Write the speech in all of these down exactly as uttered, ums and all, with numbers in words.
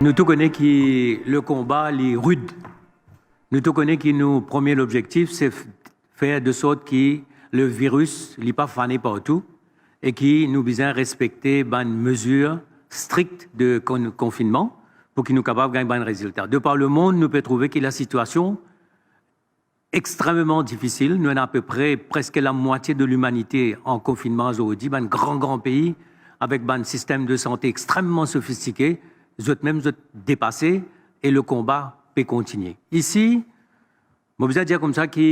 Nou tou kone ki le konba li rid. Nou tou kone ki nou premie lobzektif se f-, fer de sort ki le viris li pa fane partou e ki nou bizin respekte bann mezir strik de kon-, konfinnman pou ki nou kapav gagn bann rezilta. De par lemond, nou pe trouve ki lasitiasion extrememan difisil. Nou ena apepre preske lamwatie de limanite an konfinnman azordi, bann gran, gran pei avek bann sistem de sante extrememan sofistike, zot mem zot depase e le konba pe kontinie. Isi, mo bizin dir koumsa ki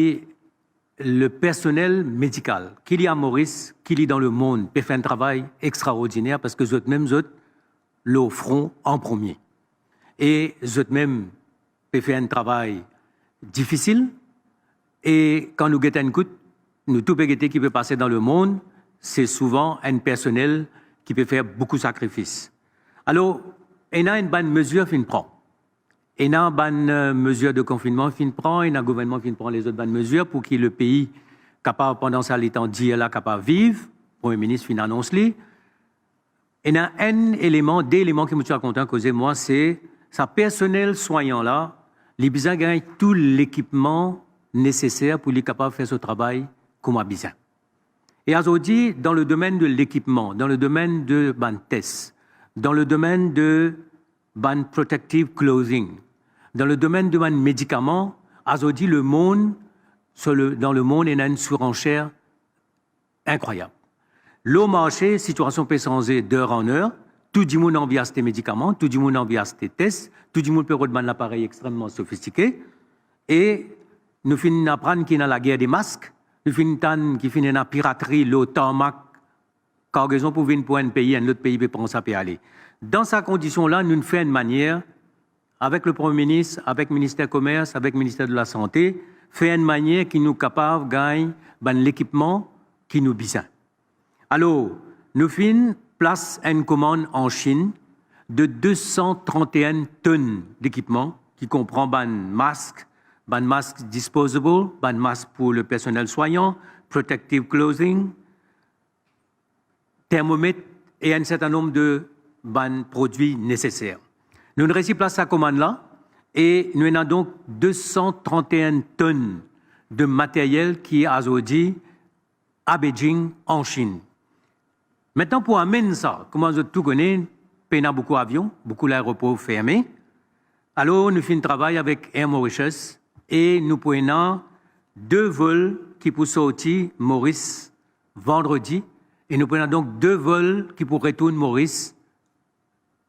le personel medikal, ki li a Moris, ki li dan lemond, pe fer enn travay extraordiner parski zot mem zot lor fron an premie. E zot mem pe fer enn travay difisil e kan nou get enn kout, nou tou pe gete ki pe pase dan lemond, se souvan enn personel ki pe fer boukou sakrifis. Alor, ena enn bann mezir finn pran. Ena bann, eh, mezir de konfinnman finn pran, ena gouvernman finn pran lezot bann mezir pou ki le pei kapav, pandan sa letan dir la, kapav viv. Premie Minis finn anons li. Ena enn eleman, de eleman ki mo ti a kontan koze, mwa, se sa personel swagnan la, li bizin gagn tou lekipman neseser pou li kapav fer so travay kouma bizin. E azordi, dan le domenn de lekipman, dan le domenn de bann tes, dan le domenn de bann protective clothing, dan le domenn de bann medikaman, azordi lemond, sur le, dan lemond, ena enn suranser inkrwayab. Lor marse, sitiasion pe sanze d'heure en heure, tou dimoun anvi aste medikaman, tou dimoun anvi aste tes, tou dimoun pe rod bann laparey extrememan sofistike, e nou finn aprann ki ena lager de mask, nou finn tann ki finn ena piratri lor tarmak, kargezon pou vinn pou enn pei, enn lot pei pe pran sa, pe ale. Dan sa kondision la, nou fer enn manier, avek le Premie Minis, avek Minister Komers, avek Minister de Lasante, fer enn manier ki nou kapav gagn bann lekipman ki nou bizin. Alor, nou finn plas enn komann an Sinn de de san trant e enn tonn lekipman, ki konpran bann mask, bann mask disposable, bann mask pou le personel swagnan, protective clothing, termomet e enn serten nonb de bann prodwi neseser. Nou'nn resi plas sa komann la e nou ena donk de san trant e enn tonn de materyel ki azordi a Beijing, an Sinn. Aster, pou amenn sa, kouma zot tou kone, pena boukou avion, boukou laeropor ferme. Alor, nou finn travay avek Air Mauritius e nou pou ena de vol ki pou sorti Moris vandredi e nou pou ena donk de vol ki pou retourn Moris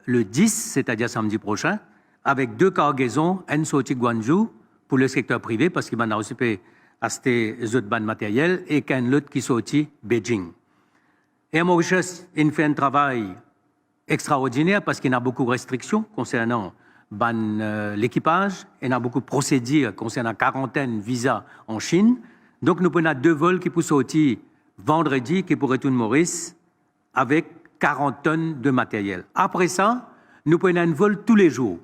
le dis, setadir samdi prosin, avek de kargezon, enn sorti Guangzhou pou le sekter prive, parski bannla osi pe aste zot bann materyel, ek enn lot ki sorti Beijing. Air Mauritius inn fer enn travay extraordiner parski ena boukou restriksion konsernan bann, eh, lekipaz, ena boukou prosedir konsernan karantenn, viza an Sinn. Donk, nou pou ena de vol ki pou sorti vandredi, ki pou retourn Moris, avek karant tonn de materyel. Apre sa, nou pou ena enn vol toulezour.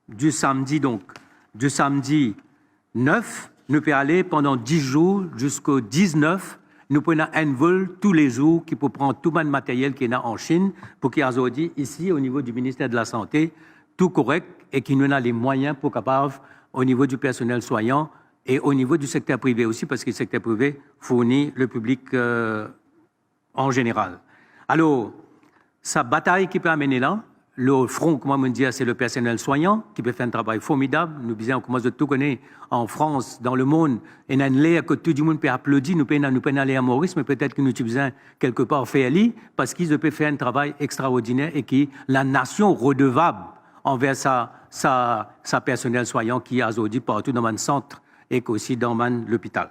Di samdi, donk, di samdi nef, nou pe ale pandan dis zour, ziska diznef, nou pou ena enn vol toulezour ki pou pran tou bann materyel ki ena an Sinn, pou ki azordi isi, o nivo di Minister de Lasante, tou korek e ki nou ena lemwayin pou kapav, o nivo di personel swagnan e o nivo di sekter prive osi, parski sekter prive fourni le piblik, eh, an zeneral. Alor, sa batay ki pe amenn la, lor fron, kouma mo dir, se le personel swagnan ki pe fer enn travay formidab. Nou bizin, kouma zot tou kone, an Frans, dan lemond, ena enn ler kot tou dimoun pe aplodi, nou pena, nou pena Air Maurice, me petet ki nou ti bizin kelkepar fer li, parski zot pe fer enn travay extraordiner e ki lanasion redevab anver sa, sa, sa personel swagnan ki azordi partou dan bann sant ek osi dan bann lopital.